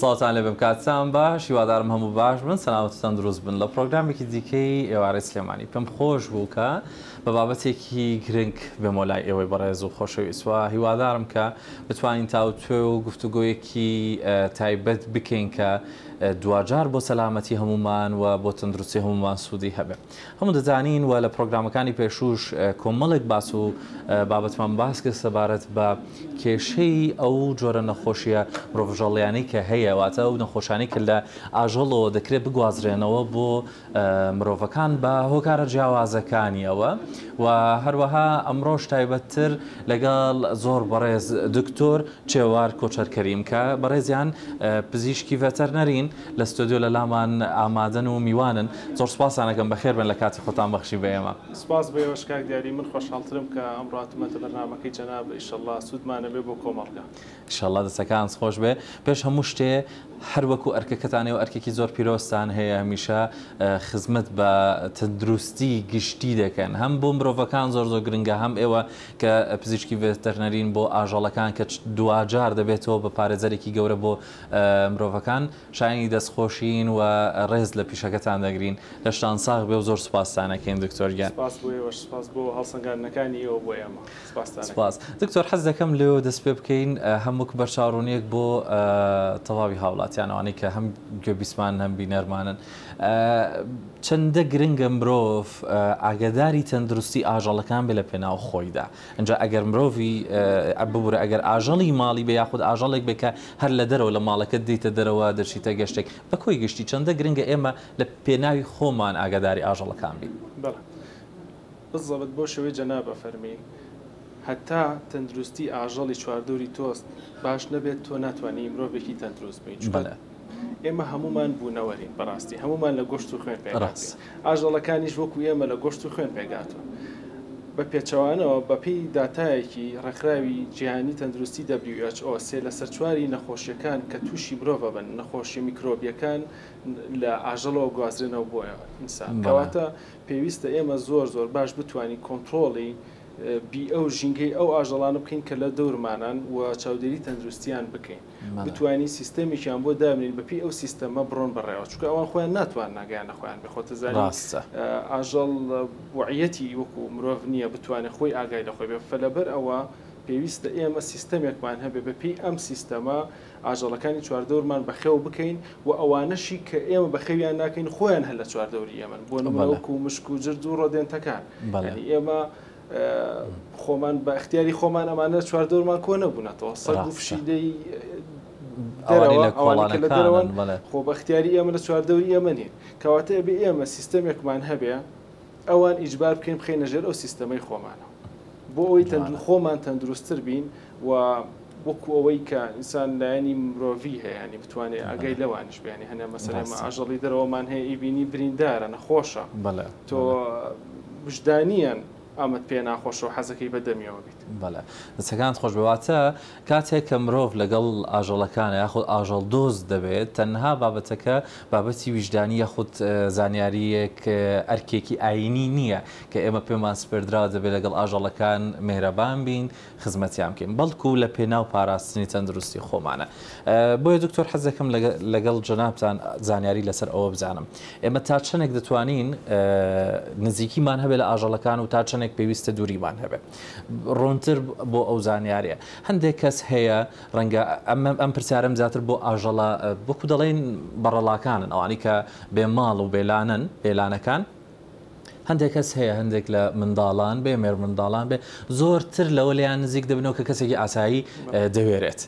سڵاوتان لێبم کاتتان باش هیوادارم هەموو باش بن سەلامەت و تەندروست بن لە پرۆگرامێکی دیکەی ئێوارەی سلێمانی پێم خۆش بوو کە بە بابەتێکی گرنگ بێمەوە لای ئێوەی بەڕێز و خۆشەویست و هیوادارم کە بتوانین تاوتوێ و گفتوگۆیەکی تایبەت بکەین کە دواجار بۆ سەلامەتی هەمومان و بۆ تەندروستی هەمومان سوودی هەبێ. هەموو دەزانین و لە پرۆگرامەکانی پێشووش کۆمەڵێک باس و بابەتمان باس کرد سەبارەت بە کێشەی ئەو جۆرە نەخۆشیە مرۆڤژەڵیانەی کە هەیە، واتە ئەو نەخۆشانەی کە لە ئاژەڵەوە دەکرێت بگوازرێنەوە بۆ مرۆڤەکان بە هۆکارە جیاوازەکانیەوە و هەروەها ئەمڕۆش تایبەتتر لەگەڵ زۆر بەڕێز دکتۆر چێوار کۆچەر کەریم کە بەڕێزیان پزیشکی ڤێتەرنەرین لە ستۆدیۆ لە لامان ئامادەن و میوانن. زۆر سوپاستان ئەکەم بەخێر بێن لە کاتی خۆتان بەخشی بە ئێمە. سوپاس بۆ ئێوەش کاک دیاری من خۆشحاڵترم کە ئەمڕۆ هاتوومەتە بەرنامەکەی جەناب ئیشەڵا سوودمان ئەبێ بۆ کۆمەڵگا. ئیشەڵا دەستەکانت خۆش بێ. پێش هەموو شتێ هەر وەکو ئەرکەکەتان ئێوە ئەرکێکی زۆر پیرۆزتان هەیە هەمیشە خزمەت بە تەندروستی گشتی دەکەن هەم بۆ مرۆڤەکان زۆر زۆر گرنگە هەم ئێوە کە پزیشکی ڤێتەرنەرین بۆ ئاژەڵەکان کە دواجار دەبێتەوە بە پارێزەرێکی گەورە بۆ مرۆڤەکان شایەنی دەستخۆشین و ڕێز لە پیشەکەتان دەگرین. لەشتان ساغ بێ و زۆر سوپاستان ئەکەین دکتۆر گیان. سپاس بۆ ئێوەش، سپاس بۆ هەڵسەنگاندنەکانی ئێوە بۆ ئێمە. سپاستان ئەکەین. سپاس. دکتۆر حەز دەکەم لێوە دەست پێ بکەین هەم وەک بەرچاوڕوونیەک بۆ تەواوی هاوڵاتیان ئەوانەی کە هەم گوێبیستمانن هەم بینەرمانن چەندە گرنگە مرۆڤ ئاگاداری تەندروستی ئاژەڵەکان بێ لە پێناو خۆیدا. ئینجا ئەگەر مرۆڤی ببورە ئەگەر ئاژەڵی ماڵی بێ یاخود ئاژەڵێک بێ کە هەر لە دەرەوە لە ماڵەکەت دێیتە دەرەوە دەچیتە گەشتێک بە کۆی گشتی چەندە گرنگە ئێمە لە پێناوی خۆمان ئاگاداری ئاژەڵەکان بین؟ بەڵێ بزەبت بەو شێوەی جەناب ئەفەرمی هەتا تەندروستی ئاژەڵی چواردەوری تۆست باش نەبێت تۆ ناتوانی مرۆڤێکی تەندروست بی چونکە بەڵێ. ئێمە هەموومان بوونەوەرین بەڕاستی هەموومان لە گۆشت و خوێن پێکهاتوین ڕاستە. ئاژەڵەکانیش وەکو ئێمە لە گۆشت و خوێن پێکهاتوون بە پێچەوانەوە بەپێی داتایەکی ڕێکخراوی جیهانی تەندروستی WHO سێ لەسەر چواری نەخۆشیەکان کە تووشی مرۆڤ ئەبن نەخۆشیە میکرۆبیەکان لە ئاژەڵەوە گوازرێنەوە بۆ ئینسان بەڵێ. کەواتە پێویستە ئێمە زۆر زۆر باش بتوانین کۆنتڕۆڵی بیئە و ژینگەی ئەو ئاژەڵانە بکەین کە لە دەورمانان و چاودێری تەندروستیان بکەین. بتوانین سیستەمێکیان بۆ دابنێین بەپێی ئەو سیستەمە بڕۆن بەڕێوە چونکە ئەوان خۆیان ناتوانن ئاگایان لە خۆیان بێ خۆت دەزانی ڕاستە. ئاژەڵ وەعیەتی وەکو مرۆڤ نییە بتوانێت خۆی ئاگای لە خۆی بێ فلەبەر ئەوە پێویستە ئێمە سیستەمێکمان هەبێ بەپێی ئەم سیستەمە ئاژەڵەکانی چواردەورمان بەخێو بکەین و ئەوانەشی کە ئێمە بەخێویان ناکەین خۆیان هەر لە چواردەوری ئێمەن بۆ نمونە وەکو مشک و جرد و ڕۆدێنتەکان یانی ئێمە خۆمان بە ئەختیاری خۆمان ئەمانە چواردەورمان کۆ نەبوونەتەوە سەگ و پشیلەی دەرەوە لە دەرەوەن خۆ بە ئەختیاری ئێمە لە چواردەوری ئێمە نین کەواتە ئەبێ ئێمە سیستەمێکمان هەبێ ئەوان ئیجبار بکەین بخەینە ژێر ئەو سیستەمەی خۆمانەوە بۆ ئەوەی خۆمان تەندروستتر بین و وەکو ئەوەی کە ئینسان لایەنی مرۆڤی هەیە ینی بتوانێت ئاگای لەوانیش بێنی هەنێ مەسەلەن ئێمە ئاژەڵی دەرەوەمان هەیە ئیبینی بریندارە نەخۆشە تۆ وژدانیان ئەمەت پێ ناخۆشە و حەزەکەی بە دەمیەوە بیت. بەڵێ دەستەکانت خۆش بێ واتە کاتێک کە مرۆڤ لەگەڵ ئاژەڵەکانە یاخود ئاژەڵ دۆست دەبێت تەنها بابەتەکە بابەتی ویژدانی یاخود زانیارییەک ئەرکێکی ئایینی نییە کە ئێمە پێمان سپێردراوە دەبێت لەگەڵ ئاژەڵەکان میهرەبان بین خزمەتیان بکەین بەڵکو لە پێناو پاراستنی تەندروستی خۆمانە بۆیە دکتۆر حەز دەکەم لەگەڵ جەنابتان زانیاری لەسەر ئەوە بزانم ئێمە تا چەندێک دەتوانین نزیکیمان هەبێت لە ئاژەڵەکان و تا چەندێک پێویستە دووریمان هەبێت ڕوونتر بۆ ئەو زانیاریە هەندێک کەس هەیە ڕەنگە ئەم پرسیارم زیاتر بۆ ئاژەڵە وەکو دەڵێن بەڕەڵاکانن ئەوانی کە بێ ماڵ و بێلانن بێلانەکان هەندێک کەس هەیە هەندێک لە منداڵان بێ مێرمنداڵان بێ زۆرتر لەوە لێیان نزیک دەبنەوە کە کەسێکی ئاسایی دەوێرێت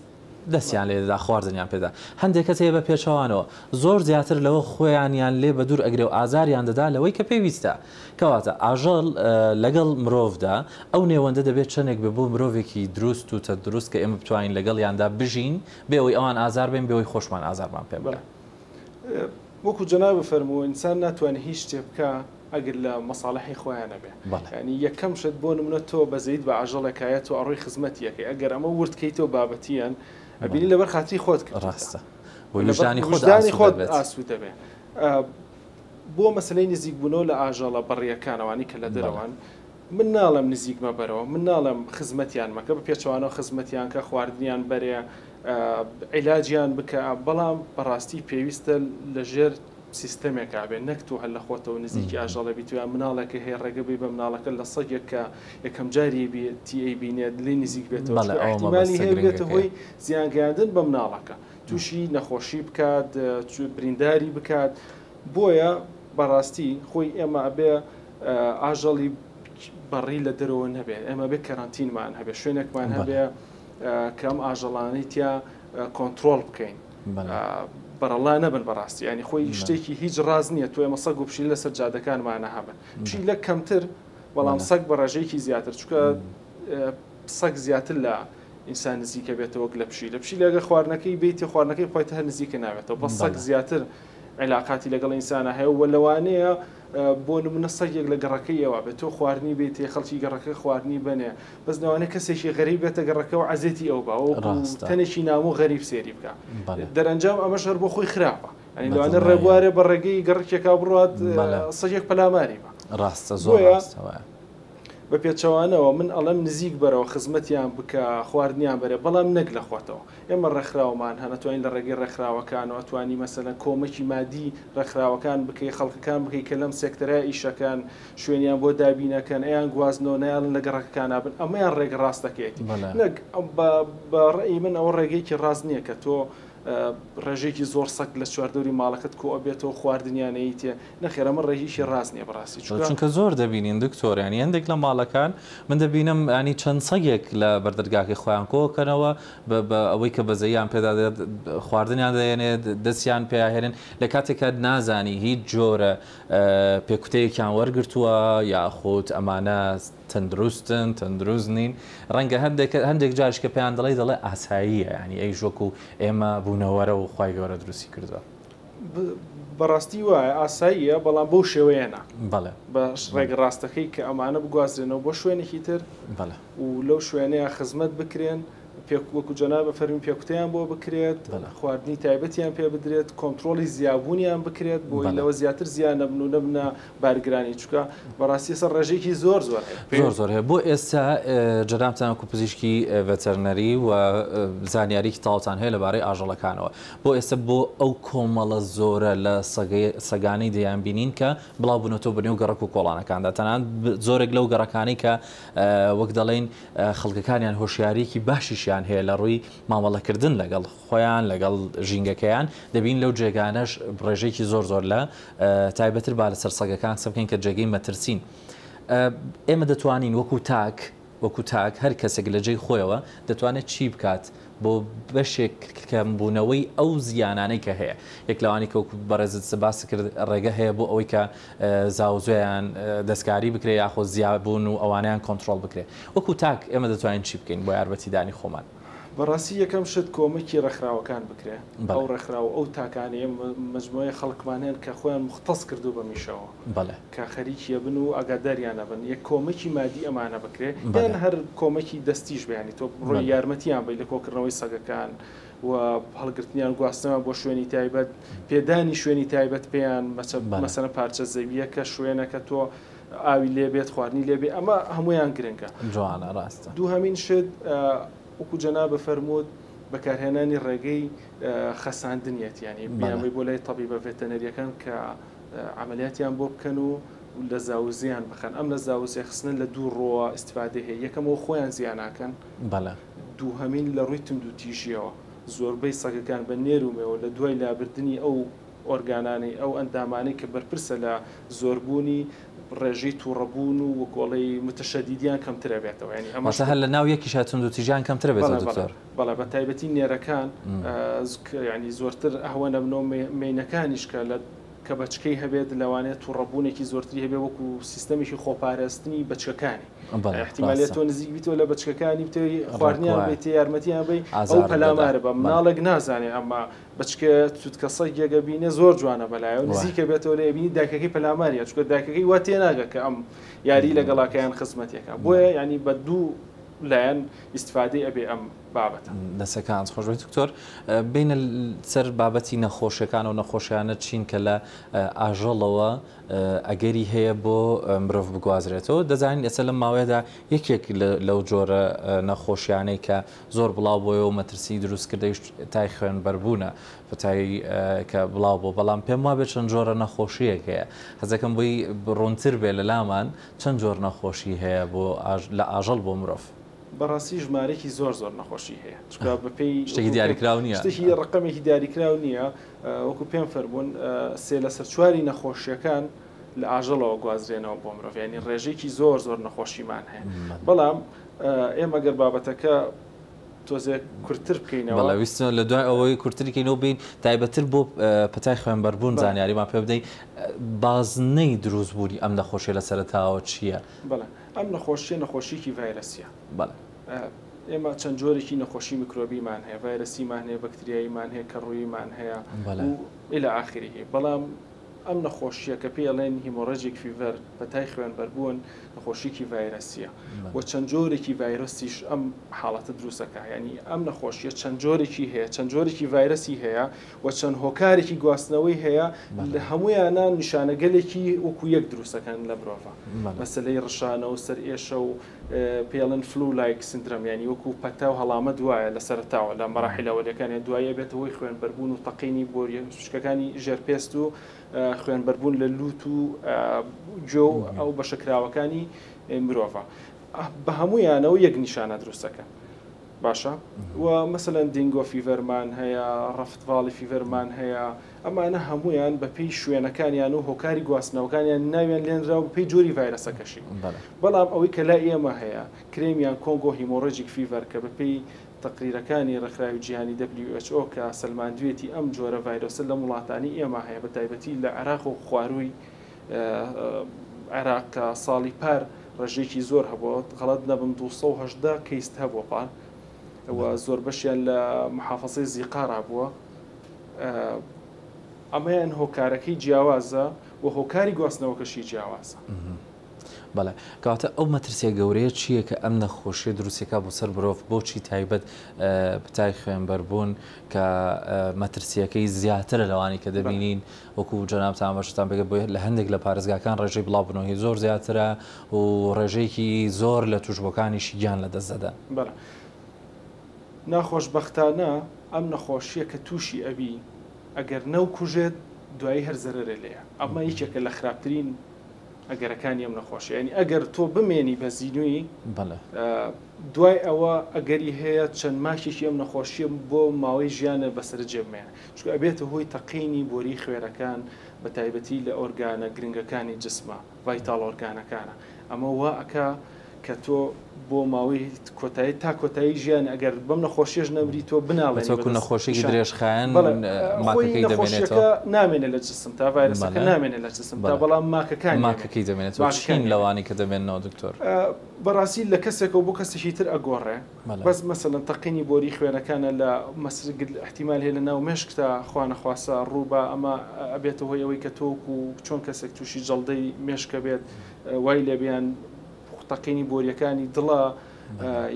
دەستیان لێ دەدا خواردنیان پێدا هەندێک کەس هەیە بە پێچەوانەوە زۆر زیاتر لەوە خۆیانیان لێ بە دوور ئەگرێ و ئازاریان دەدا لەوەی کە پێویستە کەواتە ئاژەڵ لەگەڵ مرۆڤدا ئەو نێوەندە دەبێت چەندێک بێ بۆ مرۆڤێکی دروست و تەندروست کە ئێمە بتوانین لەگەڵیاندا بژین بێ ئەوەی ئەوان ئازار بێن بێ ئەوەی خۆشمان ئازارمان پێ بگات. وەکو جەنابت فەرموو ئینسان ناتوانێ هیچ شتێ بکا ئەگەر لە مەساڵحی خۆیان نەبێ یانی یەکەم شت بۆ نمونە تۆ بەزەیت بە ئاژەڵێکایە تۆ ئەڕۆی خزمەتی ئەکەی ئەگەر ئەمە ورد کەیتەوە بابەتیەن ئەبینی لەبەر خاتری خۆت کردووتە ڕاستە ویژدانی خۆت ویژدانی خۆت ئاسوودە بێت. ئاسوودە بێ بۆ مەسەلەی نزیکبوونەوە لە ئاژەڵە بەڕییەکان ئەوانەی کە لە دەرەوەن من ناڵێم نزیک مەبەرەوە من ناڵێم خزمەتیان مەکە بە پێچەوانەوە خزمەتیان کە خواردنیان بەرێ. عیلاجیان بکە، بەڵام بەڕاستی پێویستە لەژێر سیستەمێکا بێ نەک تۆ هەر لە خۆتەوە نزیکی ئاژەڵە بیت یان مناڵێکە هەیە ڕێگە بی بە مناڵەکە لە سەگێک کە یەکەم جاری تی ئەیبینێت لێی نزیک بێتەوە بەڵێ چونکە ئەوە ئیحتیمالی مەبەستە هەیە ببێتە گرنگەکەیە. هۆی زیان گەیاندن بە مناڵەکە تووشی نەخۆشی بکات برینداری بکات بۆیە بەڕاستی خۆی ئێمە ئەبێ ئاژەڵی بەڕی لە دەرەوە نەبێت ئێمە بێ کەرەنتینمان هەبێ شوێنێکمان هەبێ کە ئەم ئاژەڵانەی تیا کۆنترۆڵ بکەین بەرەڵا نەبن بەڕاستی ینی خۆی شتێکی هیچ ڕاست نییە تۆ ئێمە سەگ و پشیلە لەسەر جادەکانمانە هەبن پشیلە کەمتر بەڵام سەگ بە ڕێژەیەکی زیاتر چونکە سەگ زیاتر لە ئینسان نزیکە بێتەوە وەک لە پشیلە پشیلە ئەگەر خواردنەکەی بیتێ خواردنەکەی بخوایت هەر نزیکە نابێتەوە بەس سەگ زیاتر عیلاقاتی لەگەڵ ئینسانە هەیە و لەوانەیە بۆ نمونە سەگێک لە گەڕەکەی ئێوە بێت تۆ خواردنی بیتێ خەڵکی گەڕەکە خواردنی بەنێ بەس لەوانەیە کەسێکی غەریب بێتە گەڕەکە و عەزێتی ئەو با وەکو تەنێکی نامۆ غەریب سێری بکە دەرەنجام ئەمەش هەر بۆ خۆی خراپە ئەنی لەوانە ڕێبوارێ بە ڕێگەی گەڕکێکا بڕات سەگێک پەلاماری بە ڕاستە زۆر ڕاستە بە پێچەوانەوە من ئەڵێم نزیک بەرەوە خزمەتیان بکە خواردنیان بەرێ بەڵام نەک لە خۆتەوە ئێمە ڕێکخراومان هەن ئەتوانی لە ڕێگەی ڕێکخراوەکانەوە ئەتوانی مەسەلەن کۆمەکی مادی ڕێکخراوەکان بکەی خەڵکەکان بکەی کە لەم سێکتەرە ئیشەکەن شوێنیان بۆ دابینەکەن ئەیان گوازنەوە نایەڵن لە گەڕەکەکانا بن ئەمەیان ڕێگە ڕاستەکەیەتی نەک بە ڕەئی من ئەوە ڕێگەیەکی ڕاست نییە کە تۆ ڕێژەیەکی زۆر سەگ لە چواردەوری ماڵەکەت کۆ ئەبێتەوە خواردنیان ئەیتێ نەخێر ئەمە ڕێگەیەکی ڕاست نییە بەڕاستی چونکە چونکە زۆر دەبینین دکتۆر یانی هەندێک لە ماڵەکان من دەبینم ینی چەند سەگێک لە بەردەرگاکەی خۆیان کۆکەنەوە بە ئەوەی کە بەزەیان پێدا دێت خواردنیان دەێنێت دەستیان پێهێنن لە کاتێکا نازانی هیچ جۆرە پێکوتەیەکیان وەرگرتووە یاخود ئەمانە تەندروستن تەندروست نین ڕەنگە هەندێک هەندێک جاریش کە پێیان دەڵێی دەڵێ ئاساییە یانی ئەیش وەکو ئێمە بوونەوەرە و خوای گەورە دروستی کردووە. بەڕاستی وایە ئاساییە بەڵام بەو شێوەیە نا. بەڵێ. بە ڕێگە ڕاستەکەی کە ئەمانە بگوازرێنەوە بۆ شوێنێکی تر بەڵێ. و لەو شوێنەیە خزمەت بکرێن وەکو جەنابت فەرمی پێکوتەیان بۆ بکرێت، خواردنی تایبەتیان پێ بدرێت، کۆنترۆڵی زیابوونیان بکرێت بۆی لەوە زیاتر زیا نەبن و نەبنە بارگرانی، چونکە بەڕاستی ئێستا ڕێژەیەکی زۆر زۆر هەیە. زۆر زۆر هەیە. بۆ ئێستا جەنابتان وەکو پزیشکی ڤێتەرنەری و زانیاریی تەواوتان هەیە لەبارەی ئاژەڵەکانەوە، بۆ ئێستا بۆ ئەو کۆمەڵە زۆرە لە سەگانەی دەیانبینین کە بڵاوبوونەتەوە بەنێو گەڕەک و کۆڵانەکاندا، تەنانەت زۆرێک لەو گەڕەکانەی کە وەک دەڵێین خەڵکەکانیان هۆشیارییەکی باشیشیان هەیە لە ڕووی مامەڵەکردن لەگەڵ خۆیان لەگەڵ ژینگەکەیان دەبین لەو جێگانەش ڕێژەیەکی زۆر زۆر لە تایبەتر با لەسەر سەگەکان قسە بکەین کە جێگەی مەترسین ئێمە دەتوانین وەکو تاک وەکو تاک هەر کەسێک لە جێی خۆیەوە دەتوانێت چی بکات بۆ بەشێک کەمبوونەوەی ئەو زیانانەی کە هەیە یەک لەوانی کە وەکو بەڕێزت باست کرد ڕێگە هەیە بۆ ئەوەی کە زاوزوێیان دەستکاری بکرێ یاخۆ زیابوون و ئەوانەیان کۆنتڕۆڵ بکرێ وەکو تاک ئێمە دەتوانین چی بکەین بۆ یارمەتیدانی خۆمان؟ بەڕاستی یەکەم شت کۆمەکی ڕێکخراوەکان بکرێ ئەو ڕێکخراو ئەو تاکانەی ئێمە مەجموعەی خەڵکمان هەن کە خۆیان موختەس کردوو بەم ئیشەوە کە خەریکی ئەبن و ئاگاداریان ئەبن یەک کۆمەکی مادی ئەمانە بکرێ یان هەر کۆمەکی دەستیش بێ یانی تۆ بڕۆی یارمەتیان بەی لە کۆکردنەوەی سەگەکان و هەڵگرتنیان گواستنەوەیان بۆ شوێنی تایبەت پێدانی شوێنی تایبەت پێیان مەسەلەن پارچە زەوییەکە شوێنەکە تۆ ئاوی لێ بێت خواردنی لێ بێ ئەمە هەموویان گرنگە. جوانە ڕاستە. دووهەمین شت وەکو جەنابت فەرمووت بەکارهێنانی ڕێگەی خەساندنیەتی یانی بیانبەی بۆ لای تەبیبە ڤێتەنەریەکان کە عەمەلیاتیان بۆ بکەن و لە زاوزێیان بخەن ئەم لە زاوزێ خستنە لە دوو ڕووە ئیستفادەی هەیە یەکەم ئەوە خۆیان زیا ناکەن دووهەمین لە ڕووی توندوتیژیەوە زۆربەی سەگەکان بە نێر و مێوە لە دوای لابردنی ئەو ئۆرگانانەی ئەو ئەندامانەی کە بەرپرسە لە زۆربوونی ڕێژەی توڕەبوون و وەکۆڵەی متشەدیدیان کەمتر ئەبێتەوە یانی ئەمەش واتە هەر لە ناو یەکیشا توندوتیژیان کەمتر ئەبێتەوە بەڵێ بەڵێ دکتۆر؟ بەڵێ بە تایبەتی نێرەکان یانی زۆرتر ئەهوە نەبنەوە مێینەکانیش کە لە کە بەچکەی هەبێت لەوانەیە توڕەبوونێکی زۆرتری هەبێت وەکو سیستەمێکی خۆپارێزتنی بەچکەکانی بەڵێ ئیحتیمالە ڕاستە تۆ نزیک بیتەوە لە بەچکەکانی بتەوێ ڕێک خواردنیان وایە بەیتێ یارمەتیان بەی ئەو ئازارت دەدا پەلامارە بە بەڵێ مناڵێک نازانێ ئەمە بەچکە توتکە سەگێک ئەبینێ زۆر جوانە بەلایەوە وایە. نزیکە بێتەوە لێ ئەبینی دایکەکەی پەلاماریە چونکە دایکەکەی وا تێناگە کە ئەم یاری لەگەڵاکەیان خزمەتێکە بۆیە ینی بە دوو لایەن ئیستفادەی ئەبێ ئەم بابەتە. دەستەکانت خۆش بێت دکتۆر. بێینە سەر بابەتی نەخۆشیەکان ئەو نەخۆشیانە چین کە لە ئاژەڵەوە ئەگەری هەیە بۆ مرۆڤ بگوازرێتەوە دەزانین ئێستا لەم ماوەیەدا یەکێک لەو جۆرە نەخۆشیانەی کە زۆر بڵاو بۆیەوە مەترسی دروست کردەویش تای خوێنبەربوونە پەتای کە بڵاو بۆ بەڵام پێم وابێت چەند جۆرە نەخۆشیەک هەیە حەزەکەم بۆی ڕوونتر بێ لە لامان چەند جۆر نەخۆشی هەیە بۆ لە ئاژەڵ بۆ مرۆڤ؟ بەڕاستی ژمارەیەکی زۆر زۆر نەخۆشی هەیە چونکە بەپێی شتێکی دیاریکراو نییە شتێکی ڕقەمێکی دیاریکراو نییە وەکو پێم فەرموون سێ لەسەر چواری نەخۆشیەکان لە ئاژەڵەوە گوازرێنەوە بۆ مرۆڤ ینی ڕێژێکی زۆر زۆر نەخۆشیمان هەیە بەڵام ئێمە گەر بابەتەکە تۆزێک کورتتر بکەینەوە. بەڵێ ویستم لە دوای ئەوەی کورتتری کەینەوە بین تایبەتتر بۆ پەتای خوێنبەربوون زانیاریمان پێ بدەی بازنەی دروستبوونی ئەم نەخۆشیە لە سەرەتاوە چییە؟ بەڵێ ئەم نەخۆشیە نەخۆشیکی ڤایرەسیە. بەڵێ. ئێمە چەند جۆرێکی نەخۆشی میکرۆبیمان هەیە، ڤایرەسیمان هەیە، بەکتریاییمان هەیە، کەڕووییمان هەیە و الی آخره بەڵام ئەم نەخۆشییە کە پێی ئەڵێن hemorrhagic fever، پەتای خوێنبەربوون، نەخۆشییەکی ڤایرەسییە و چەند جۆرێکی ڤایرۆسیش ئەم حاڵەتە دروست ئەکا. یانی ئەم نەخۆشییە چەند جۆرێکی هەیە، چەند جۆرێکی ڤایرەسی هەیە و چەند هۆکارێکی گواستنەوەی هەیە، لە هەموویانا نیشانەگەلێکی وەکوو یەک دروست ئەکەن لە مرۆڤا. مەسەلەی ڕشانە و سەرئێشە و پێی ئەڵێن flu like syndrome یانی وەکو پەتا و هەڵامەت وایە لە سەرەتاوە لە مەراحیلە ئەوەلیەکان یان دوایی ئەبێتە هۆی خوێنبەربوون و تەقینی بۆریە سوچکەکانی ژێر پێست و خوێنبەربوون لە لوت و گوێ و ئەو بەشە کراوەکانی مرۆڤە بە هەموویانەوە یەک نیشانە دروستەکەن باشە و مەسەلەن dengue fever مان هەیە Rift Valley fever مان هەیە ئەمانە هەموویان بە پێی شوێنەکانیان و هۆکاری گواستنەوەکانیان ناویان لێنراوە بە پێی جۆری ڤایرەسەکەشی. بەڵام ئەوەی کە لای ئێمە هەیە Crimean Congo hemorrhagic fever کە بە پێی تەقریرەکانی ڕێکخراوی جیهانی WHO کە سەلماندویەتی ئەم جۆرە ڤایرۆسە لەم وڵاتانەی ئێمە هەیە بە تایبەتی لە عێراق و خوارووی عێراق کە ساڵی پار ڕێژەیەکی زۆر هەبووە غەڵەت نەبم 218 کەیست هەبووە پار و زۆربەشیان لە محافەزەی زیقارا بووە. ئەمەیان هۆکارەکەی جیاوازە و هۆکاری گواستنەوەکەشی جیاوازە. بەڵێ کەواتە ئەو مەترسیە گەورەیە چییە کە ئەم نەخۆشیە دروستەکە بۆ سەر مرۆڤ بۆچی تایبەت پتای خوێنبەربوون کە مەترسیەکەی زیاترە لەوانی کە دەبینین وەکو جەنابتان بەشتان بگە بۆ لە هەندێک لە پارێزگاکان ڕێژەی بڵاوبوونەوەی زۆر زیاترە و ڕێژەیەکی زۆر لە توشبووەکانیش گیان لەدەست دەدەن. بەڵێ ناخۆشبەختانە ئەم نەخۆشیە کە توشی ئەبی ئەگەر نەوکوژێت دوایی هەر زەرەرێ لێیە ئەمە یەکێکە لە خراپترین ئەگەرەکانی ئەم نەخۆشیە یانی ئەگەر تۆ بمێنی بە زینوی دوای ئەوە ئەگەری هەیە چەند ماکێکی ئەم نەخۆشیە بۆ ماوەی ژیانە بەسەر جێ بمێنێ چونکە ئەبێتە هۆی تەقینی بۆری خوێرەکان بە تایبەتی لە ئۆرگانە گرنگەکانی جسمە vital organ ەکانە ئەمە وا ئەکا کە تۆ بۆ ماوەی کۆتایی تا کۆتایی ژیان ئەگەر بەم نەخۆشیەش نەمری تۆ بناڵێنی وەکو نەخۆشیێکی درێژخایەن ماکەکەی دەمێنێتەوە نامێنێت لە جسم تا ڤایرەسەکە نامێنێت لە جسم تا بەڵام ماکەکان ماکەکەی دەمێنێتەوە چین لەوانی کە دەمێنەوە دکتۆر؟ بەڕاستی لە کەسێکەوە بۆ کەسێکی تر ئەگۆڕێ بەس مەسەلەن تەقینی بۆری خوێنەکانە لە مەسرگ احتیمال هەیە لە ناو مێشکتا خوانەخواستە ڕووبا ئەمە ئەبێتە هۆی ئەوەی کە تۆکو چۆن کەسێک تووشی جەڵدەی مێشکە بێت وای لێبیان تەقینی بۆریەکانی دڵە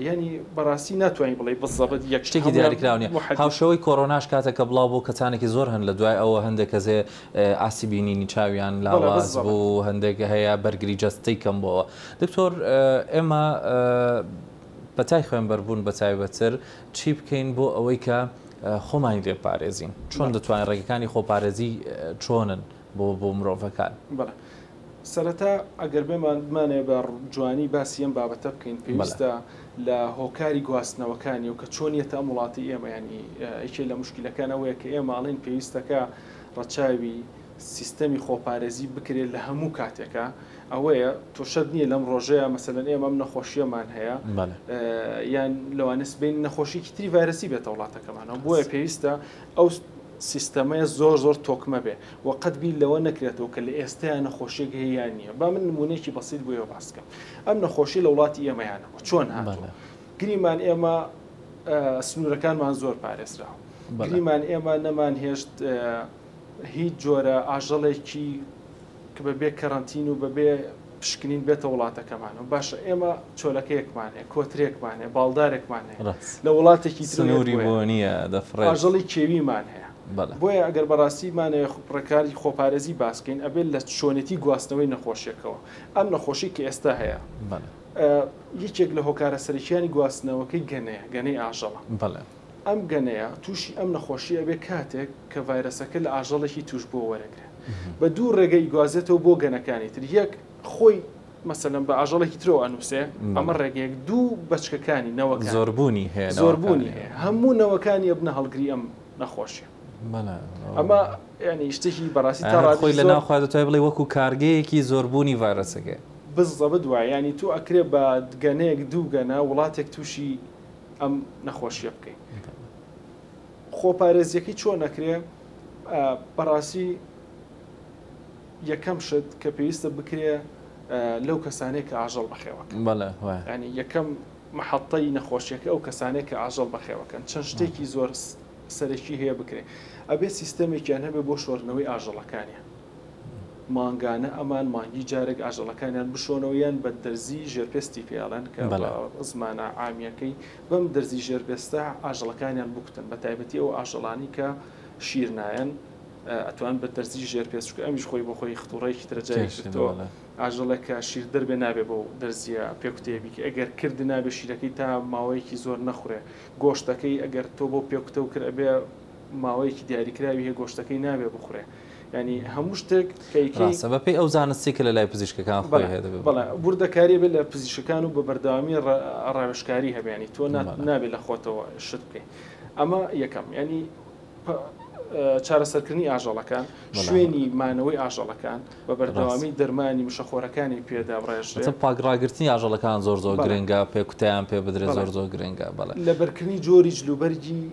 یعنی بەڕاستی ناتوانانی بڵێ بزەبت یەک شتێکی دیاریکراو نیە هاوشێوەی کۆرۆناش کاتێک کە بڵاو بوو کەسانێکی زۆر هەن لە دوای ئەوە هەندێک کەسێ ئاستی بینینی چاویان لاواز بوو هەندێک هەیە بەرگری جەستەی کەم بۆوە دکتۆر ئێمە پەتای خوێنبەربوون بە تایبەتتر چی بکەین بۆ ئەوەی کە خۆمانی لێ پارێزین چۆن دەتوانین ڕێگەکانی خۆپارێزی چۆنن بۆ بۆ مرۆڤەکان؟ بەڵێ سەرەتا ئەگەر بێمان بمانەوێ بە جوانی باسی ئەم بابەتە بکەین پێویستە لە هۆکاری گواستنەوەکانی و کە چۆن یەتە ئەم وڵاتی ئێمە ینی یەکێ لە مشکلەکان ئەوەیە کە ئێمە ئەڵێن پێویستەکە ڕەچاوی سیستەمی خۆپارێزی بکرێت لە هەموو کاتێکا ئەوەیە تۆ شەرت نییە لەم ڕۆژەیە مەسەلەن ئێمە ئەم نەخۆشیەمان هەیە یان لەوانە سبەین نەخۆشیکی تری ڤایرەسی بێتە وڵاتەکەمانەوە بۆیە پێویستە ئەو سیستەمەیە زۆر زۆر تۆکمە بێ و قەت بیر لەوە نەکرێتەوە کە لە ئێستەیا نەخۆشیەک هەیە یان نییە با من نمونەیەکی بەسیت بۆ ئێوە باس بکەم ئەم نەخۆشی لە وڵاتی ئێمەیانەوە چۆن هاتووە گریمان ئێمە سنوورەکانمان زۆر پارێزراوە گریمان ئێمە نەمان هێشت هیچ جۆرە ئاژەڵێکی کە بەبێ کەرەنتین و بەبێ. پشکنین بێتە وڵاتەکەمانەوە. باشە ئێمە چۆلەکەیەکمان هەیە، کۆترێکمان هەیە، باڵدارێکمان هەیە لە وڵاتێکی تر سنووری بۆ نییە دەفڕێت. ئاژەڵی کێویمان هەیە. بۆیە ئەگەر بەڕاستی بمانەوێ ڕێکاری خۆپارێزی باس بکەین ئەبێت لە چۆنێتی گواستنەوەی نەخۆشیەکەوە. ئەم نەخۆشی کە ئێستا هەیە یەکێک لە هۆکارە سەرەکیانی گواستنەوەکەی گەنەیە، گەنەی ئاژەڵە. ئەم گەنەیە تووشی ئەم نەخۆشیە ئەبێ کاتێک کە ڤایرەسەکە لە ئاژەڵێکی تووشبووە وەرەگرێ. بە دوو ڕێگە ئیگوازێتەوە بۆ گەنەکانی تر. یەک، خۆی مەسەلەن بە ئاژەڵێکی ترەوە ئەنووسێ، ئەمە ڕێگەیەک. دوو، بەچکەکانی، نەوەکانی. زۆربوونی هەیە نەوەکانی. زۆربوونی هەیە. هەموو نەوەکانی ئەبنە هەڵگری ئەم نەخۆشیە. ئەمە یانی شتێکی بەڕاستی تا ڕادەیەکی زۆر. خۆی لە ناو خۆیا دەتوانی بڵێی وەکوو کارگەیەکی زۆربوونی ڤایرەسەکەیە. بزەبت وایە. یانی تۆ ئەکرێ بە گەنەیەک دوو گەنە وڵاتێک تووشی ئەم نەخۆشیە بکەین. خۆپارێزیەکەی چۆن ئەکرێ؟ بەڕاستی یەکەم شت کە پێویستە بکرێ لەو کەسانەیە کە ئاژەڵ بەخێوەکەن. ینی یەکەم محەتەی نەخۆشیەکە ئەو کەسانەیە کە ئاژەڵ بەخێوەکەن. چەند شتێکی زۆر سەرەکی هەیە بکرێ. ئەبێ سیستەمێکیان هەبێ بۆ شۆردنەوەی ئاژەڵەکانیان. مانگانە ئەمان مانگی جارێک ئاژەڵەکانیان بشۆنەوە یان بە دەرزی ژێرپێستی پێ ئەڵێن کە بە زمانە عامیەکەی بەم دەرزی ژێرپێستە ئاژەڵەکانیان بکوتن بە تایبەتی ئەو ئاژەڵانی کە شیر نایەن ئەتوان بە دەرزی ژێرپێست چونکە ئەمیش خۆی بۆ خۆی ختوڕەیەکی ترە جارێکی تر تۆ ئاژەڵێک کە شیر دەربێ نابێ بەو دەرزیە پێکوتەیە بیکەی ئەگەر کرد نابێ شیرەکەی تا ماوەیەکی زۆر نەخورێ گۆشتەکەی ئەگەر تۆ بۆ پێکوتە و کرد ئەبێ ماوەیەکی دیاریکراوی هەیە گۆشتەکەی نابێ بخورێ یانی هەموو شتێک کە ئەیکەی. ڕاستە بەپێی ئەو زانستەی کە لەلای پزیشکەکان خۆی هەیە دەبێ بەڵێ وردەکاری بێت لە پزیشکەکان و بە بەردەوامی ڕاوێژکاری هەبێ ینی تۆ نابێت لە خۆتەوە شت بکەی ئەمە یەکەم ینی چارەسەرکردنی ئاژەڵەکان شوێنی مانەوەی ئاژەڵەکان بە بەردەوامی دەرمانی مشەخۆرەکانی پێدا بڕێژرێت. پاک ڕاگرتنی ئاژەڵەکان زۆر زۆر گرنگە پێکوتەیان پێ بدرێت زۆر زۆر گرنگە بەڵێ. لەبەرکردنی جۆری جلوبەرگی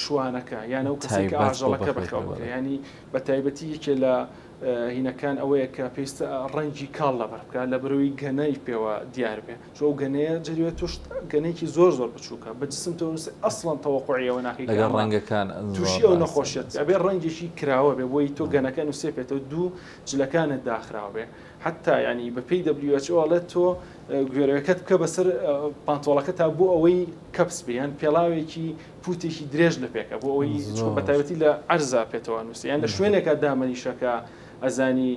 شوانەکە یان ئەو کەسەی کە ئاژەڵەکە بەخێو بکە ینی بە تایبەتی یەکێ لە هینەکان ئەوەیە کە پێویستە ڕەنگی کاڵ لەبەر بکە لە بەرەوەی گەنەی پێوە دیار بێ چۆ ئەو گەنەیە جەریوە توش گەنێکی زۆر زۆر بچووکە بە جسم تۆ ئەسڵەن تەوەقعیەوە ناکەی لەگەڵ ڕەنگەکان تووشی ئەو نەخۆشیەت ئەبێ ڕەنگێکی کراوە بێ بۆی تۆ گەنەکە نووسێ پێتەوە دوو جلەکانت داخراو بێ حتا ینی بە پێی WHO ئەڵێت تۆ گوێرەکەت بکە بەسەر پانتۆڵەکە تا بۆ ئەوەی کەپس بێ یان پێڵاوێکی پوتێکی درێژ لە پێکە بۆ ئەوەی چونکە بە تایبەتی لە عەرزا پێتەوە نووسی یان لە شوێنێکا دامەنیشەکە ئەزانی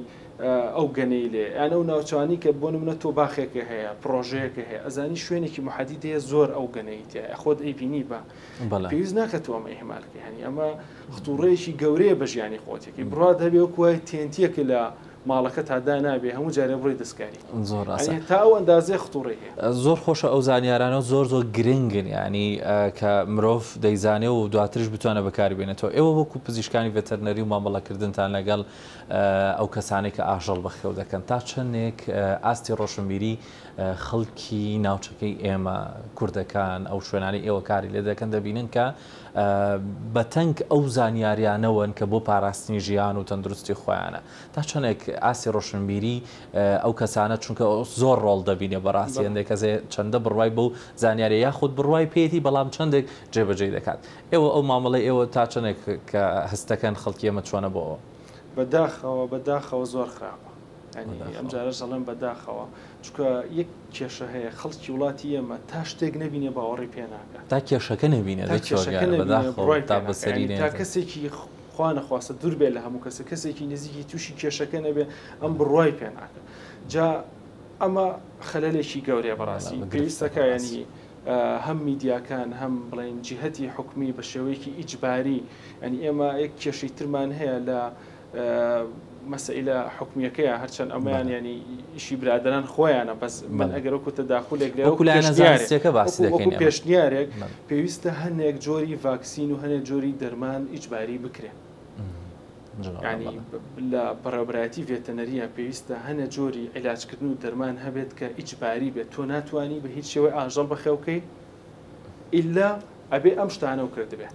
ئەو گەنەی لێ یان ئەو ناوچانی کە بۆ نمونە تۆ باخێکە هەیە پرۆژەیەکە هەیە ئەزانی شوێنێکی محەدید هەیە زۆر ئەو گەنەی تایە خۆت ئەیبینی بە پێویست ناکە تۆ ئەمە ئیهمال بکەی یانی ئەمە خطوڕەیەکی گەورەیە بە ژیانی خۆتێکی بڕات هەبێ وەکو وایە تێنتیەکە لە ماڵەکەتا دانابێ هەموو جارێ بڕۆی دەستکاری زۆر ڕاستە یانی تا ئەو ئەندازەیە خطوڕەی هەیە. زۆر خۆشە ئەو زانیارانە زۆر زۆر گرنگن یانی کە مرۆڤ دەیزانێ و دواتریش بتوانێ بەکاری بێنێتەوە ئێوە وەکو پزیشکانی ڤێتەرنەری و مامەڵەکردنتان لەگەڵ ئەو کەسانەی کە ئاژەڵ بەخێو دەکەن تا چەندێک ئاستی ڕۆشنبیری خەڵکی ناوچەکەی ئێمە کوردەکان ئەو شوێنانەی ئێوە کاری لێ دەکەن دەبینن کە بەتەنگ ئەو زانیاریانەوەن کە بۆ پاراستنی ژیان و تەندروستی خۆیانە تا چەندێک ئاستی ڕۆشنبیری ئەو کەسانە چونکە زۆر ڕۆڵ دەبینێ بەڕاستی هەندێک کەسێ چەندە بڕوای بەو زانیاریە یاخود بڕوای پێیەتی بەڵام چەندێک جێبەجێی دەکات ئێوە ئەو مامەڵەی ئێوە تا چەندێک کە هەست دەکەن خەڵکی ئێمە چۆنە بۆ ئەوە؟ بەداخەوە بەداخەوە زۆر خراپە یانی ئەم جارەش دەڵێم بەداخەوە چونکە یەک کێشە هەیە خەڵکی وڵاتی ئێمە تا شتێک نەبینێ باوەڕی پێ ناکا. تا کێشەکە نەبینێ تا کێشەکە نەبینێ بڕوای پێ ناکا یانی تا کەسێکی خوا نەخواستە دوور بێ لە هەموو کەسێک کەسێکی نزیکی تووشی کێشەکە نەبێ ئەم بڕوای پێ ناکا جا ئەمە خەلەلێکی گەورەیە بەڕاستی پێویستەکە ینی هەم میدیاکان هەم بڵێن جیهەتی حکومی بە شێوەیەکی ئیجباری ئەنی ئێمە یەک کێشەی ترمان هەیە لە مەسەئیلە حکومیەکەیە هەرچەند ئەمەیان ینی ئیشی برادەران خۆیانە بەس من ئەگەر وەکو تەداخولێک لێ وەکو لایەنە زانستیەکە باسی دەکەین وەکو پێشنیارێک پێویستە هەنێک جۆری ڤاکسین و هەنێک جۆری دەرمان ئیجباری بکرێن ینی لە بەڕێوەبەرایەتی ڤێتەنەریە پێویستە هەنێ جۆری عیلاجکردن و دەرمان هەبێت کە ئیجباری بێت تۆ ناتوانانی بە هیچ شێوەی ئاژەڵ بەخێوکەی ئیلا ئەبێ ئەم شتانە و کردبێت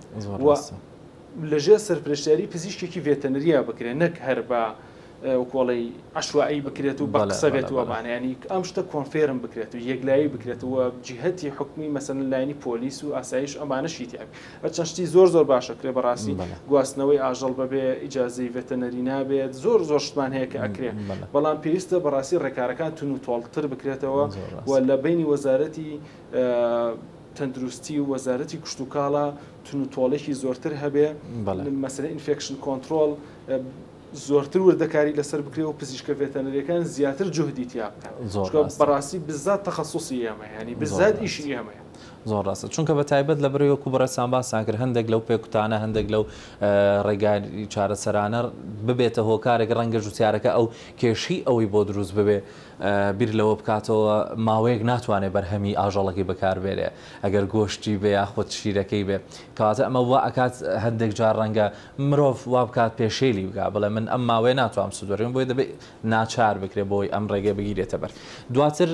لەژێر سەرپرشتیاری پزیشکێکی ڤێتەنریا بکرێت نەک هەر بە. وەکو ئەڵێی عەشوائیی بکرێت و بە قسە بێت و ئەمانە یانی ئەم شتە confirm بکرێت و یەکلایی بکرێت و جیهەتی حکومی مەسەلەن لایەنی پۆلیس و ئاسایش ئەمانەشی تیا بێت هەرچەند شتی زۆر زۆر باشە کرێ بەڕاستی گواستنەوەی ئاژەڵ بەبێ ئیجازەی ڤێتەنەری نابێت زۆر زۆر شتمان هەیە کە ئەکرێ بەڵام پێویستە بەڕاستی ڕێکارەکان تون و تۆڵتر بکرێتەوە و لە بینی وەزارەتی تەندروستی و وەزارەتی کشتوکاڵە تون و تۆڵێکی زۆرتر هەبێ مەسەلەی infection control زۆرتر وردەکاری لەسەر بکرێ و پزیشکە ڤێتەنەریەکان زیاتر جوهدی تیا بکەن زۆر چونکە ڕاستە. بەڕاستی بزات تەخەسوسی ئێمەیە یانی بزات زۆر ئیشی ڕاستە ئێمەیە. زۆر ڕاستە چونکە بە تایبەت لە بەرەی وەکو بەڕێزتان باستان کرد هەندێک لەو پێکوتانە هەندێک لەو ڕێگای چارەسەرانە ببێتە هۆکارێک ڕەنگە جوتیارەکە ئەو کێشەی ئەوەی بۆ دروست ببێ بیر لەوە بکاتەوە ماوەیەک ناتوانێ بەرهەمی ئاژەڵەکەی بەکاربێنێ ئەگەر گۆشتی بێ یاخود شیرەکەی بێ کەواتە ئەمە وا ئەکات هەندێک جار ڕەنگە مرۆڤ وا بکات پێشێلی بکات بڵێ من ئەم ماوەیە ناتوانم سوود وەرگرم بۆیە دەبێت ناچار بکرێت بۆی ئەم ڕێگەیە بگیرێتە بەر دواتر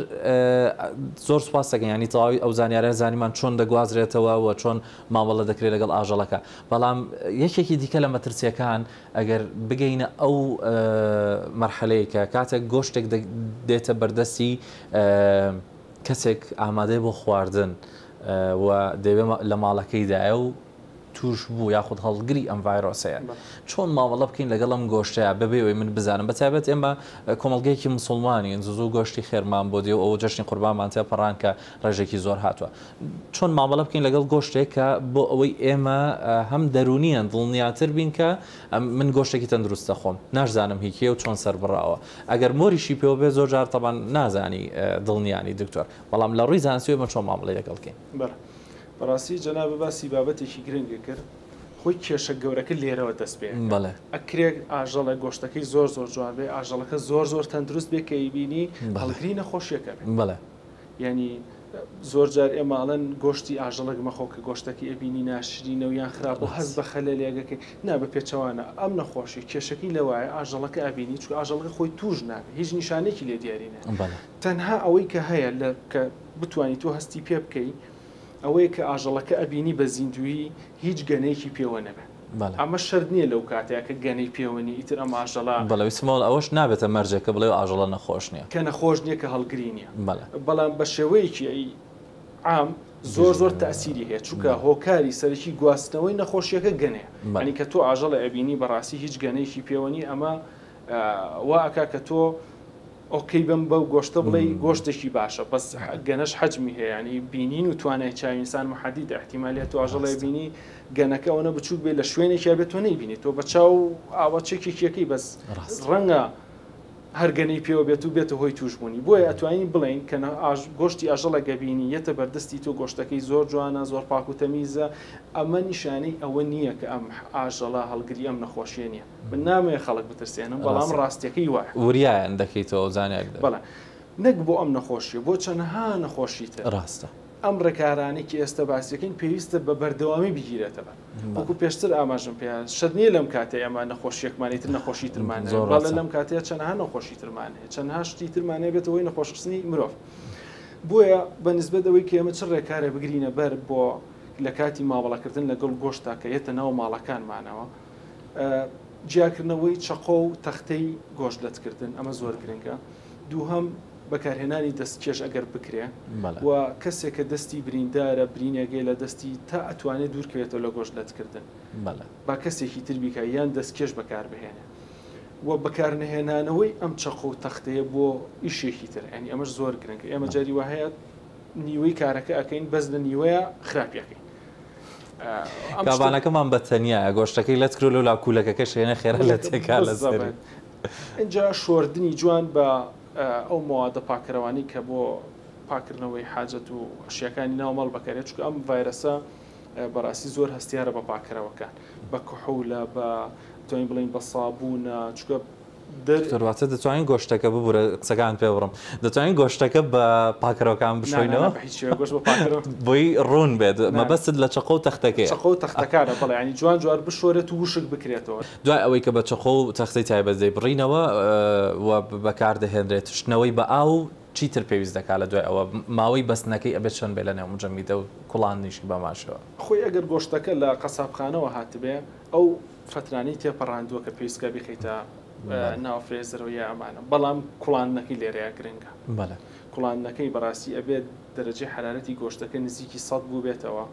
زۆر سوپاس دەکەین ینی تەواوی ئەو زانیارە زانیمان چۆن دەگوازرێتەوە و چۆن مامەڵە دەکرێت لەگەڵ ئاژەڵەکە بەڵام یەکێکی دیکە لە مەترسیەکان ئەگەر بگەینە ئەو مەرحەلەیە کە کاتێک گۆشتێک دێتە بەردەستی کەسێک ئامادەیە بۆ خواردن و دەیەوێت لە ماڵەکەیدایە و توش بوو یاخود هەڵگری ئەم ڤایرۆسەیە چۆن مامەڵە بکەین لەگەڵ ئەم گۆشتەیە بەبێ ئەوەی من بزانم بەتایبەت ئێمە کۆمەڵگەیەکی مسوڵمانین زوو زوو گۆشتی خێرمان بۆ دێ و ئەوە جەژنی قوربانمان تێپەڕان کە ڕێژێکی زۆر هاتووە چۆن مامەڵە بکەین لەگەڵ گۆشتێک کە بۆ ئەوەی ئێمە هەم دەرونیان دڵنیاتر بین کە من گۆشتێکی تەندروست دەخۆم ناشزانم هی کێ و چۆن سەربڕاوە ئەگەر مۆریشی پێوە بێت زۆر جار تەبان نازانی دڵنیانی دکتۆر بەڵام لە ڕووی زانستی ئێمە چۆن مامەڵەی لەگەڵ بکەین؟ بەڵێ بەڕاستی جەنابت باسی بابەتێکی گرنگت کرد خۆی کێشە گەورەکە لێرەوە دەست پێ ئەکات بەڵێ. ئەکرێ ئاژەڵێک گۆشتەکەی زۆر زۆر جوان بێ ئاژەڵەکە زۆر زۆر تەندروست بێ کە ئەیبینی بەڵێ. هەڵگری نەخۆشیەکە بێ بەڵێ. یانی زۆر جار ئێمە ئەڵێن گۆشتی ئاژەڵێک مەخۆ کە گۆشتەکەی ئەبینی ناشرینە و یان خراپە و هەست ڕاست. بە خەلەلێک ئەکەی نا بە پێچەوانە ئەم نەخۆشی کێشەکەی لەوایە ئاژەڵەکە ئەبینی چونکە ئاژەڵەکە خۆی توش نابێ هیچ نیشانەیەکی لێ دیاری نیە بەڵێ. تەنها ئەوەی کە هەیە لە کە بتوانی تۆ هەستی پێ بکەی ئەوەیە کە ئاژەڵەکە ئەبینی بە زیندوویی هیچ گەنەیەکی پێوە نەبێ ئەمە شەرت نییە لەو کاتەیا کە گەنەی پێوە نییە ئیتر ئەم ئاژەڵە. بەڵێ ویستم بڵێم ئەوەش نابێتە مەرجێک کە بڵێ ئەو ئاژەڵە نەخۆش نییە. کە نەخۆش نییە کە هەڵگری نییە. بەڵێ. بەڵام بە شێوەیەکی عام زۆر زۆر تەئسیری هەیە چونکە هۆکاری سەرەکی گواستنەوەی نەخۆشیەکە گەنەیە یانی کە تۆ ئاژەڵێ ئەبینی بەڕاستی هیچ گەنەیەکی پێوە نییە ئەمە وا ئەکا کە تۆ okay بم بەو گۆشتە بڵێی گۆشتێکی باشە بەس گەنەش حەجمی هەیە ینی بینین و توانای چاوی ئینسان محدیدە احتیمالیە تۆ ئاژەڵێ بینی گەنەکە ئەوەنە بچووک بێ لە شوێنێکیا بێت تۆ نەیبینی تۆ بە چاو ئاوا چێکێکیەکەی بەس ڕەنگە هەر گەنەی پێوە بێت و بێتە هۆی توشبوونی بۆیە ئەتوانین بڵێین کە گۆشتی ئاژەڵێک ئەبینی یەتە بەردەستی تۆ گۆشتەکەی زۆر جوانە زۆر پاک و تەمیزە ئەمە نیشانەی ئەوە نییە کە ئەم ئاژەڵە هەڵگری ئەم نەخۆشیە نییە من نامەوێت خەڵک بترسێنم بەڵام ڕاستیەکەی وایە. وریایان دەکەیتەوە و زانیاری دەدەن. بەڵێ نەک بۆ ئەم نەخۆشیە بۆ چەنەها نەخۆشی تر. ڕاستە. ئەم ڕێکارانەی کە ئێستا باسی دەکەین پێویستە بە بەردەوامی بگیرێتە بەر. وەکو پێشتر ئاماژەم پێ شەرت نییە لەم کاتەی ئەمە نەخۆشیەکمان ئیتر نەخۆشی ترمان هەیە. بەڵێ لەم کاتەیە چەنەها نەخۆشی ترمان هەیە چەنەها شتی ترمان هەیە بێتە هۆی نەخۆشخستنی مرۆڤ. بۆیە بە نسبەت ئەوەی کە ئێمە چ ڕێکارێ بگرینە بەر بۆ لە کاتی مامەڵەکردن لەگەڵ گۆشتا کە یەتە ناو ماڵەکانمانەوە جیاکردنەوەی چەقۆ و تەختەی گۆشت لەتکردن ئەمە زۆر گرنگە دووهەم بەکارهێنانی دەستکێش ئەگەر بکرێ و کەسێک کە دەستی بریندارە برینێگەی لە دەستی تا ئەتوانێت دوورکەوێتەوە لە گۆشت لەتکردن با کەسێکی تر بیکە یان دەستکێش بەکاربهێنێ و بەکارنەهێنانەوەی ئەم چەقۆ و تەختەیە بۆ ئیشێکی تر ینی ئەمەش زۆر گرنگە ئێمە جاری وە هەیە نیوەی کارەکە ئەەکەین بەس لە نیوەیە خراپیەکەین کابانەکەمان بە تەنیایە گۆشتەکەی لەت کرد لەو لا کوولەکەکەش هێنە خێرا لە تێکا لەسەری. ئینجا شۆردنی جوان بە ئەو مەوادە پاککەرەوانەی کە بۆ پاککردنەوەی حاجەت و ئەشیاکانی ناو ماڵ بەکارێت چونکە ئەم ڤایرەسە بەڕاستی زۆر هەستیارە بە پاککەرەوەکان بە کحولە بە توانین بڵێین بە سابوونە چونکە دکتۆر واتە دەتوانین گۆشتەکە ببورە قسەکانت پێ بڕم دەتوانین گۆشتەکە بە پاکەرەوەکان بشۆینەوە بۆی ڕوون بێت مەبەستت لە چەقۆ و تەختەکەیە چەقۆ و تەختەکانە بەڵێ ینی جوان جوان بشۆرێت و وشک بکرێتەوە. دوای ئەوەی کە بە چەقۆ و تەختەی تایبەت دەیبڕینەوە و بەکاردەهێنرێت شتنەوەی بە ئاو چیتر پێویست دەکات لە دوای ئەوە ماوەی بەستنەکەی ئەبێت چەند بێت لە نێو مجەمیدە و کوڵاندنیشی بەماشەوە؟ خۆی ئەگەر گۆشتەکە لە قەسابخانەوە هاتبێ ئەو فەترانەی تێپەڕاندووە کە پێویستکە بیخەیتە. ناو فرێزەرەوە یا ئەمانە بەڵام کوڵاندنەکەی لێرەیە گرنگە. بەڵێ. کوڵاندنەکەی بەڕاستی ئەبێت دەرەجەی حەرارەتی گۆشتەکە نزیکی 100 بووبێتەوە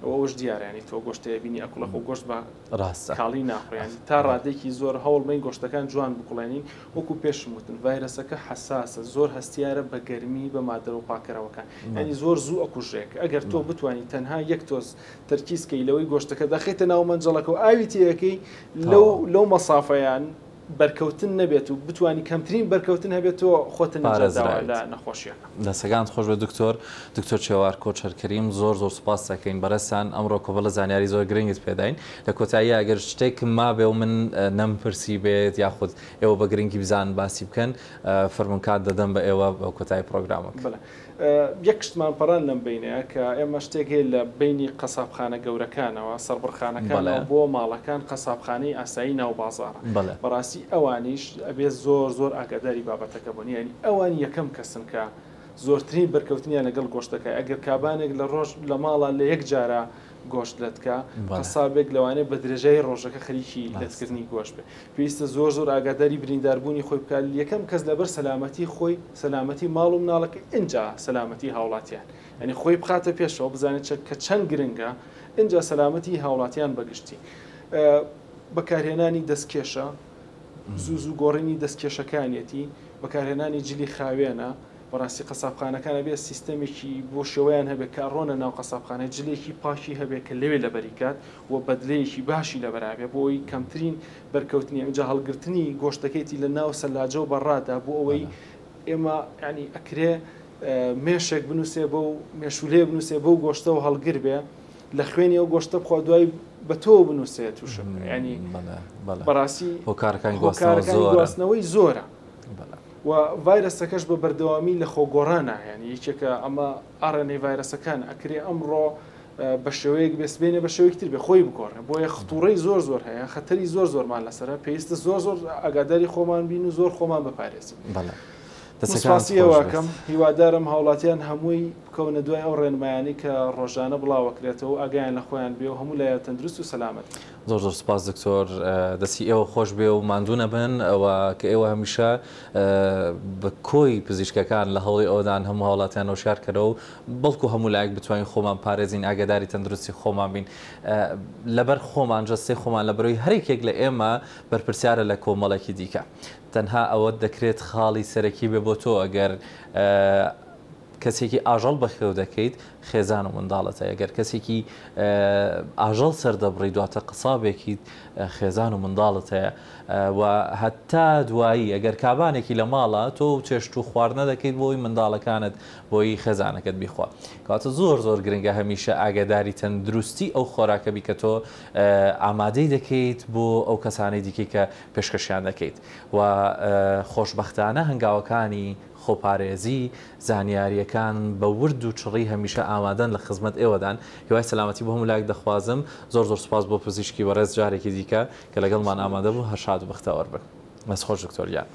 و ئەوەش دیارە یانی تۆ گۆشتە بینی ئەکوڵە خۆ گۆشت بە ڕاستە کاڵی ناخۆ یانی تا ڕادەیەکی زۆر هەوڵ بەین گۆشتەکان جوان بکوڵێنین وەکو پێشم وتن ڤایرەسەکە حەساسە زۆر هەستیارە بە گەرمی بە مادەرەوە پاکەرەوەکان یانی زۆر زوو ئەکوژرێک ئەگەر تۆ بتوانی تەنها یەک تۆز تەرکیز کەی لەوەی گۆشتەکە دەخەیتە ناو مەنجەڵەکە و ئاوی تێیەکەی لەو لەو مەسافەیان بەرکەوتن نەبێت و بتوانی کەمترین بەرکەوتن هەبێت تۆ خۆتە نەجات داوە لە نەخۆشیەکە. دەستەکانت خۆش بێت دکتۆر. دکتۆر چێوار کۆچەر کەریم زۆر زۆر سوپاست دەکەین بەڕێزتان ئەمڕۆ کۆمەڵە زانیاری زۆر گرنگت پێداین لە کۆتاییا گەر شتێک مابێ و من نەمپرسی بێت یاخود ئێوە بە گرنگی بزانن باسی بکەن فەرموون کات دەدەم بە ئێوە بۆ کۆتایی پڕۆگرامەکە. بەڵێ یەک شتمان پەڕاند لەم بەینەیە کە ئێمە شتێک هەیە لە بەینی قەسابخانە گەورەکانەوە، سەربڕخانەکانەوە بۆ ماڵەکان قەسابخانەی ئاسایی ناو بازاڕە. بەڕاستی ئەوانیش ئەبێ زۆر زۆر ئاگاداری بابەتەکە بن یانی ئەوان یەکەم کەسن کە زۆرترین بەرکەوتنیان لەگەڵ گۆشتەکە ئەگەر کابانێک لە ڕۆژ لە ماڵا لە یەک جارا گۆشت لەتکا قەسابێک لەوانەیە بە درێژایی ڕۆژەکە خەریکی لەتکردنی گۆشت بێ پێویستە زۆر زۆر ئاگاداری برینداربوونی خۆی بکات یەکەم کەس لەبەر سەلامەتی خۆی سەلامەتی ماڵ و مناڵەکەی ئینجا سەلامەتی هاوڵاتیان یانی خۆی بخاتە پێشەوە بزانێت چە کە چەند گرنگە ئینجا سەلامەتی هاوڵاتیان بەگشتی بەکارهێنانی دەستکێشە زوو زوو گۆڕینی دەستکێشەکانیەتی بەکارهێنانی جلی خاوێنە بەڕاستی قەسابخانەکان ئەبێ سیستەمێکی بۆ شێوەیان هەبێت کە ئەڕۆنە ناو قەسابخانە جلێکی پاکی هەبێت کە لەوێ لەبەری کات و بەدلەیەکی باشی لەبەرا بێ بۆ ئەوەی کەمترین بەرکەوتنی ئەمجا هەڵگرتنی گۆشتەکەیتی لە ناو سەلاجە و بەڕادا بۆ ئەوەی ئێمە ینی ئەکرێ مێشێک بنووسێ بۆ مێشولەیە بنووسێ بەو گۆشتەوە هەڵگر بێ لە خوێنی ئەو گۆشتە بخوا دوای بە تۆ بنووسێت تووشە ینی بەڕاستی هۆکارەکانی گواستنەوەی زۆرە. و ڤایرەسەکەش بە بەردەوامی لە خۆگۆڕانە یانی یەکێکە ئەمە RNA ڤایرەسەکان ئەکرێ ئەمڕۆ بە شێوەیەک بێ سبەینێ بە شێوەیەکی تر بێ خۆی بگۆڕێ بۆیە خطوڕەی زۆر زۆر هەیە خەتەری زۆر زۆرمان لەسەرە پێویستە زۆر زۆر ئاگاداری خۆمان بین و زۆر خۆمان بپارێزین. بەڵێ سوپاسی ئێوە ئەکەم هیوادارم هاوڵاتیان هەمووی بکەونە دوای ئەو ڕێنمایانەی کە ڕۆژانە بڵاوەکرێتەوە و ئاگایان لە خۆیان بێ و هەموو لایە تەندروست و سەلامەت بن. زۆر زۆر سوپاس دکتۆر دەستی ئێوە خۆش بێ و ماندوو نەبن و کە ئێوە هەمیشە بە کۆی پزیشکەکان لە هەوڵی ئەوەدان هەموو هاوڵاتیان هۆشیار کەرەوە و بەڵکو هەموو لایەک بتوانین خۆمان پارێزین ئاگاداری تەندروستی خۆمان بین لەبەر خۆمان جەستەی خۆمان لەبەرەوەی هەرێکێک لە ئێمە بەرپرسیارە لە کۆمەڵێکی دیکە تەنها ئەوە دەکرێت خاڵی سەرەکی بێ بۆ تۆ ئەگەر کەسێکی ئاژەڵ بەخێو دەکەیت خێزان و منداڵت هەیە، گەر کەسێکی ئاژەڵ سەردەبڕی دواتر قەسابێکیت خێزان و منداڵت هەیە و هەتا دوایی ئەگەر کابانێکی لە ماڵە تۆ و چێشت و خواردنە دەکەیت بۆی منداڵەکانت بۆی خێزانەکەت بیخوا کەواتە زۆر زۆر گرنگە هەمیشە ئاگاداری تەندروستی ئەو خۆراکە بی کە تۆ ئامادەی دەکەیت بۆ ئەو کەسانەی دیکەی کە پێشکەشیان دەکەیت و خۆشبەختانە هەنگاوەکانی خۆپارێزی، زانیارییەکان بە ورد و چڕی هەمیشە ئامادەن لە خزمەت ئێوەدان، هیوای سەلامەتی بۆ هەموو لایەک دەخوازم، زۆر زۆر سوپاس بۆ پزیشکی بەڕێز جارێکی دیکە کە لەگەڵمان ئامادە بوو، هەر شاد و بەختەوەر بن. دەست خۆش دکتۆر گیان.